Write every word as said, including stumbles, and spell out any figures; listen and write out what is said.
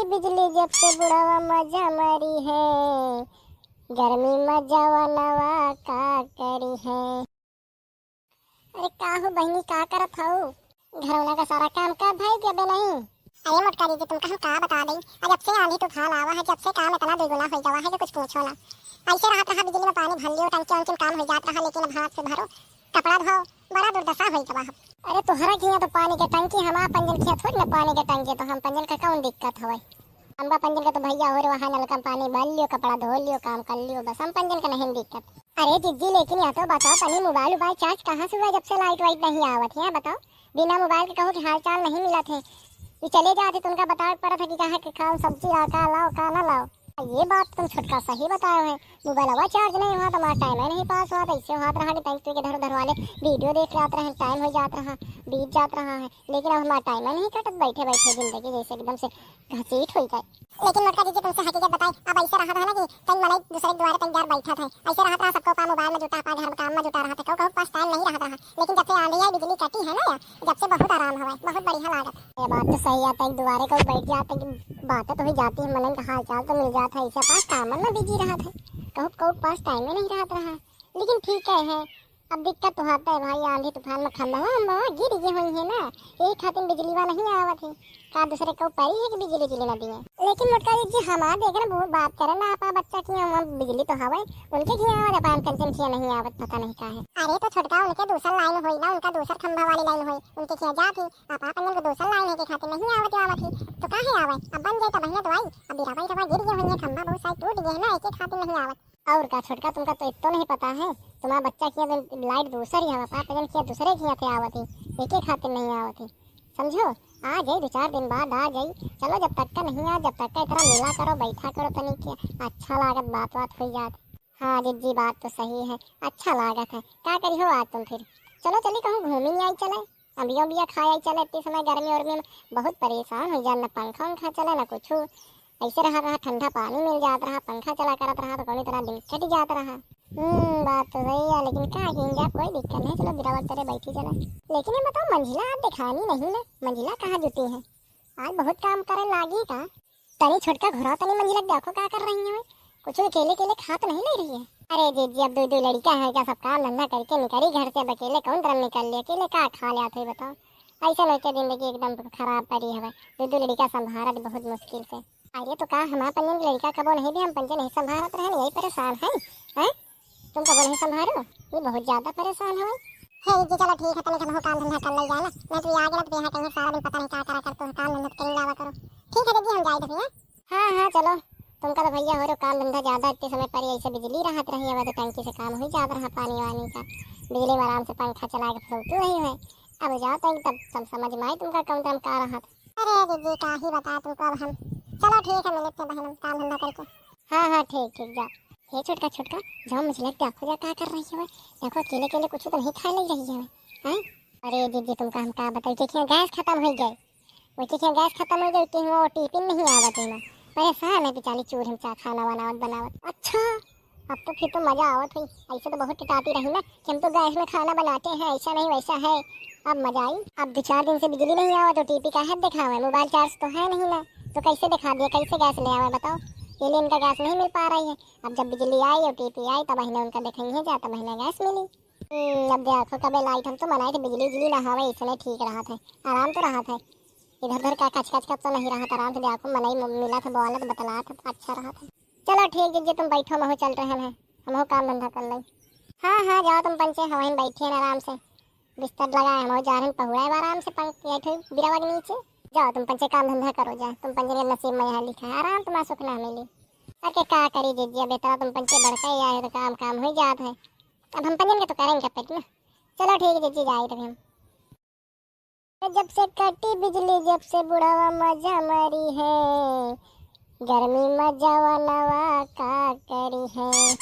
बिजली जब से बुढ़वा मजा मरी है, गर्मी मजा वनवा का करी है। अरे का हो बहिनी, का करत हऊ? घरौना का सारा काम का भई गबे नहीं? अरे मोटका दीदी, तुमका हम का बता दई, आज जब से आंधी तूफान आवा है, जब से काम इतना दुगुना हो गवा है कि कुछ पूछो ना। ऐसे रहत रहा, बिजली में पानी भर लियो, टंकी वंकी में काम हो जात रहा, लेकिन अब हाथ से भरो, कपड़ा धो, बड़ा दुर्दशा होई गवा है। अरे तोहरा किया तो पानी के टंकी, हम अपन जन किया थोड़ी ना पानी के टंकी, तो हम पंजन का कौन दिक्कत हवे? हम बा पंजन का तो भैया हो रे, वहाँ नलका में पानी भर लियो, कपड़ा धो लियो, काम कर लियो, बस हम पंजन का नहीं दिक्कत। अरे जिज्जी, लेकिन या तो बताओ तनी, मोबाइल उबाइल चार्ज कहाँ से हुआ जब से लाइट वाइट नहीं आवत है, बताओ? बिना मोबाइल के कहो कि हाल चाल नहीं मिलत है, ये चले जाते तो उनका बतावे के पड़त है कि कहाँ के खाओ सब्जी, आ का लाओ का ना लाओ। ये बात तुम छोटका सही बताए है, मोबाइलवा चार्ज नहीं हुआ तो हमारा टाइम ही नहीं पास हुआ, तो इससे हाथ रहा कि टंकी के धरो धरवाले वीडियो देख जात रहे, टाइम हो जात रहा, बीत जात रहा है, लेकिन अब हमारा टाइम ही नहीं कटत, बैठे बैठे जिंदगी जैसे एकदम से घसीट हो जाए। लेकिन मोटका दीदी, तुमसे हकीकत बताई, अब ऐसे रहा था ना कि कहीं मनई दूसरे के दुआरे कहीं यार बैठा था, ऐसे रहा था सबको पा मोबाइल में जुटा, पा घर में काम में जुटा रहा था, कहूँ कहूँ पास टाइम नहीं रहा था, लेकिन जब से आंधी आई बिजली कटी है ना यार, जब से बहुत आराम हवा है, बहुत बढ़िया लागत। ये बात तो सही है, तक दुआरे को बैठ जाते कि बातें तो हुई जाती है, मनन का हाल चाल तो मिल जाता है, ऐसे पास काम में बिजी रहा था, कहूँ कहूँ पास टाइम में नहीं रहा था। लेकिन ठीक है, है अब दिक्कत तो होता है भाई, आंधी तूफान में खंभा वंभा गिर गए हुई है ना, यही खातिर बिजली वाला नहीं आवत है। का दूसरे को परी है कि बिजली उजली ना दिए? लेकिन मोटका जी, हमार देख ना बहुत बात करे ना, आपा बच्चा की हम बिजली तो हवे, उनके घिया आवत, अपन कंचन किया नहीं आवत, पता नहीं का है। अरे तो छोटका उनके दूसर लाइन होई ना, उनका दूसर खंभा वाली लाइन होई, उनके खिया जात ही, आपा पंजन के दूसर लाइन है के खातिर नहीं आवत आवत ही, तो काहे आवे? अब बन जाए तो बहिना तो आई, अब बिरावा इरावा गिर गए हुई है, खंभा बहुत सारे टूट गए हैं ना, एक खातिर नहीं आवत। और का छोटका, तुमका तो इतो नहीं पता है, तुम्हारा बच्चा किया तो लाइट दूसर ही हवा, पापा जन किया दूसरे किया थे आवत ही, एके खातिर नहीं आवत ही, समझो? आ जाई दो चार दिन बाद आ जाई, चलो जब तक का नहीं आ, जब तक का इतना मिला करो, बैठा करो तनी के अच्छा लागत, बात बात हुई जात। हाँ जिज्जी, बात तो सही है, अच्छा लागत है, का करी हो आज तुम फिर? चलो चली कहूँ घूमी नहीं आई चले। अबियो बिया खाए आई चले, इतनी समय गर्मी उर्मी में बहुत परेशान हो जान, न पंखा उंखा चले न कुछ। ऐसे रहा रहा, ठंडा पानी मिल जात रहा, पंखा चला करत रहा तो कौनी तरह दिन कट जात रहा। हम्म, बात तो सही है, लेकिन का कीन जा, कोई दिक्कत नहीं, चलो बिरावत करे बैठी चले। लेकिन ये बताओ, मंझिला आप दिखानी नहीं ना, मंझिला कहाँ जुटी है? आज बहुत काम करे लागी का? तनी छोटका घुराओ, तनी मंझिला के देखो का कर रही है, कुछ अकेले अकेले खा तो नहीं ले रही है? अरे जीजी, अब दो दो लड़का है क्या, सब काम धंधा करके निकली घर से, अब अकेले कौन तरह निकल ले, अकेले का खा ले आते बताओ? ऐसा लड़के जिंदगी एकदम खराब पड़ी हवे, दो दो लड़का संभारत बहुत मुश्किल से। अरे तो का हमार पंजन के लड़का कबो नहीं भी हम पंजे नहीं संभारत रहन, यही परेशान है, हैं? तुम कबो नहीं संभारो, ये बहुत ज्यादा परेशान हो। हे जी, चलो ठीक है, तनिक हमहू काम धंधा कर ले जाए ना, नहीं तो ये आगे ना तो यहाँ कहीं सारा दिन पता नहीं क्या करा करते हो, काम धंधा तो कर लावा करो। ठीक है दीदी, हम जाए दीदी, हैं? हाँ हाँ चलो, तुमका तो भैया हो रो काम धंधा ज्यादा, इतने समय पर ऐसे बिजली रहत रही है, तो टंकी से काम हुई जात रहा पानी वानी का, बिजली में आराम से पंखा चला के फुलौतू रही है। अब जाओ तो तब तब समझ में आई तुमका कौन काम का रहा था। अरे दीदी, का ही बता तुमको अब हम। चलो ठीक है, मिलते हैं बहन, हम काम धंधा करके। हाँ हाँ ठीक ठीक, जाओ। हे छोटका, छोटका, जाओ मुझे लगता है खुदा क्या कर रही है, देखो अकेले अकेले कुछ तो नहीं खा ले रही है, हैं? अरे दीदी, तुमका हम का बताई, देखिए गैस खत्म हो गए, वो देखिए गैस खत्म हो गए कि वो टीपी नहीं आवत है ना, परेशान है बेचारी चूल्हे में चा खाना बनावत बनावत। अच्छा, अब तो फिर तो मजा आवत हुई, ऐसे तो बहुत टिटाती रही ना कि हम तो गैस में खाना बनाते हैं, ऐसा नहीं वैसा है, अब मजा आई। अब दो चार दिन से बिजली नहीं आवत तो टीपी का है दिखावे, मोबाइल चार्ज तो है नहीं ना, तो कैसे दिखा दिया, कैसे गैस ले आवे बताओ? ये लिए इनका गैस नहीं मिल पा रही है। अब जब बिजली आई और टीपी आई तब महीने उनका देखेंगे जा, तब महीने गैस मिली। हम्म, अब देखो कबे लाइट, हम तो मनाए थे बिजली उजली ना हवे, इसने ठीक रहा था, आराम तो रहा था, इधर उधर का कच कच कच तो नहीं रहा था, आराम से देखो मनई मु- मिला था, बोला था, बतला था, अच्छा रहा था। चलो ठीक जीजी, तुम बैठो, महू चल रहे हैं, हमहू काम धंधा कर ले। हाँ हाँ जाओ तुम पंचे, हम वहीं बैठे हैं आराम से, बिस्तर लगाए, हमहू जा रहे हैं पहुड़ा आराम से पंख ये ठो बिरावा के नीचे। जाओ तुम पंचे काम धंधा करो, जा तुम पंचे के नसीब में यहाँ लिखा है आराम, तुम्हारा सुख ना मिली। अरे का करी जीजी, अब इतना तुम पंचे बड़का ही आए तो काम काम हो जात है, अब हम पंजन के तो करेंगे पेट में। चलो ठीक है जीजी, जाए तभी हम। जब से कटी बिजली, जब से बुढ़ावा मजा मारी है, गर्मी मजा वनवा का करी है।